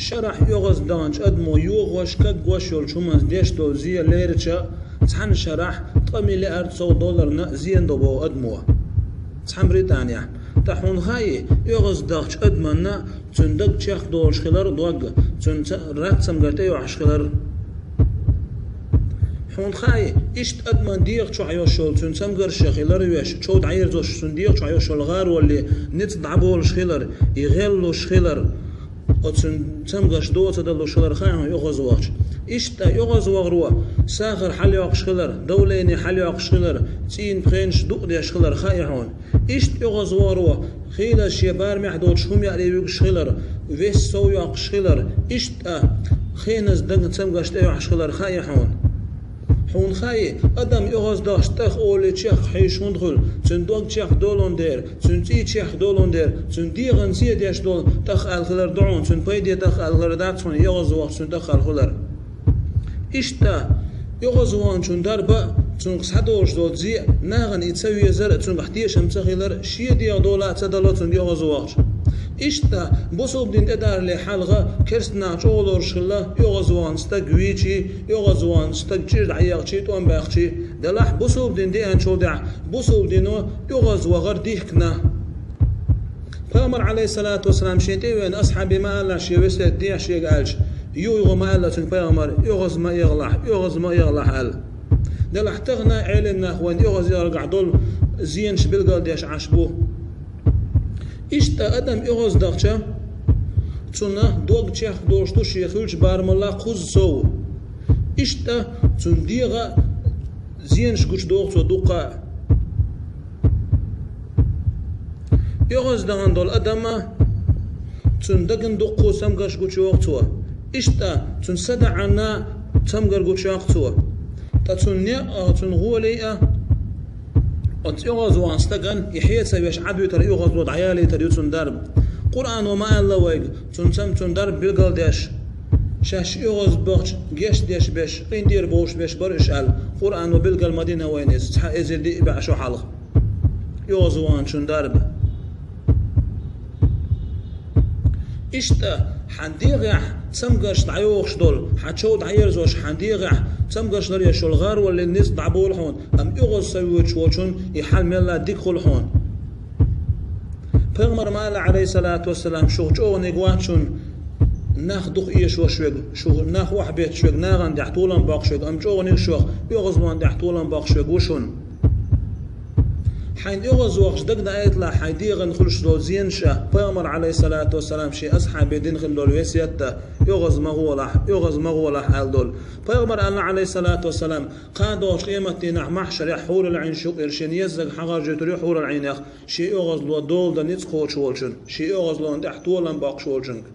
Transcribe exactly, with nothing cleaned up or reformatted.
Шарахь оьгӀаз даханчу адамо йохош, кагош йолчу хӀуманца деш долу зен лерича, цхьана шарахь ткъа миллиард сов долларна зен до боху адамо. Цхьана Британехь. Ткъа хьуна хаьий, оьгӀаз дахчу адаманна цуьнан даг чекхдолуш хилар дог, цуьнан ца-, рат цамгар тӀейохьуш хилар. Хьуна хаьий, иштта адаман дегӀа чохь йолуш йолу цуьнан цамгарш а хилар веш, чов дӀаерзош цуьнан дегӀа чохь йолуш йолу гӀароле ницкъ дӀаболуш хилар, и гӀеллуш хилар. Оцуьнан цамгарш доца далуш хилар хаьий хьуна оьгӀазвахча. Иштта оьгӀазвахаро сахар хьалайоккхуш хилар, давление хьалайоккхуш хилар, цӀийнан пхенаш дукъ деш хилар хаьий хьуна. Иштта оьгӀазвахаро хийлаза шен барамехь доцуш хӀума яаре вуьгуш хилар, вес сов йоккхуш хилар, иштта хеназа даг цамгарш тӀейохьуш хилар хаьий хьуна. Хьуна хаьий, адам оьгӀаздахча тӀах олий чекх хьийзаш хӀунда хуьлу, цуьнан дог чекхдолун дера, цуьнан цӀий чекхдолун дера, цуьнан дегӀан зен деш долу тӀах аьлла хилар ду хьуна, цуьнан пайде тӀах аьлла хилар дац хьуна, оьгӀазвахча цуьнан тӀах аьлла хилар. Иштта, оьгӀазваханчун дарба а, цуьнга схьадолуш долу зен а, нахана и ца везар а, цуьнгахь тешам ца хилар а, шен дегӀ дола а ца дало цуьнга оьгӀазвахча. Иштта, бусалба дин тӀедарле хьалха керста нах чӀогӀа лоруш хилла, оьгӀазвахана стаг вийчий, оьгӀазвахана стаг чӀир дӀаехчий, тӀом баьхчий, делахь бусалба дин деанчул тӀаьхьа бусалба дино оьгӀазвахар дихкина. Пайхамар, Ӏалайхиссалату вассалам, шен тӀе а веана асхьабе ма-аллара, шен весет дехьа шега аьлча, юха-юха ма-аллара цуьнга пайхамар, оьгӀаз ма эгӀалахь, оьгӀаз ма эгӀалахь аьлла. Делахь тахана Ӏелам нах вайна оьгӀаз эгӀаргахь долу зенаш билгалдеш Ӏаш бу. Иштта адам оьгӀаздахча, цуьнан дог чекхдолуш ду шен хиллачу барамалла кхузза сов. Иштта цуьнан дегӀа а зенаш гучудоху цо дуккха а. ОьгӀаздахана долу адам а, цуьнан дагна дуккха а цамгарш гучуйоху цо. Иштта цуьнан садаӀанна цамгар гучуйоккху цо. Ткъа цуьнан некъ а, цуьнан гӀоле а, оцу оьгӀазвахана стагана и хье ца веш Ӏадвитар, оьгӀазло дӀаялийтар ю цуьнан дарба. Къуръано ма-алла вайга, цуьнан цам-, цуьнан дарба билгалдеш, шаьш оьгӀаз бахча гечдеш берш, къинтӀера бовлуш берш бара уьш аьлла. Къуръано билгал ма дина вайна иза, цхьа эзар диъ бӀе шо хьалха. ОьгӀазваханчун дарба. Иштта, хьан дегӀехь цамгарш дӀайохуш долу, хьан чов дӀаерзош, хьан дегӀехь цамгарш ларъеш йолу гӀароллин ницкъ дӀаболу хьуна, амма оьгӀаз ца воьдуш волчун и хьал мелла дика хуьлу хьуна. Пайхамар ма-аллара, Ӏалайхиссалату вассалам, шух чӀогӀаниг вац шуна нах дукха эшош верг, шух нах охьабетташ верг, нахана тӀехь толам боккхуш верг, амма чӀогӀаниг шух оьгӀазлонна тӀехь толам боккхуш верг ву шуна. Хьайна оьгӀазвахча дагадейталахь хьайн дегӀана хуьлуш долу зенаш а, Пайхамар, Ӏалайхиссалату вассалам, шен асхьабе дина хилла долу весет а, оьгӀаз ма гӀолахь, оьгӀаз ма гӀолахь аьлла долу. Пайхамар аьлла, Ӏалайхиссалату вассалам, кхана догӀучу къематдийнахь махьшарехь хьурул Ӏийн шуьга эр шен еззиг хьагӀаржуьйтур ю хьурул Ӏийнех, шен оьгӀазло дола дан ницкъ кхочуш волчун, шен оьгӀазлонна тӀехь толам боккхуш волчуьнга.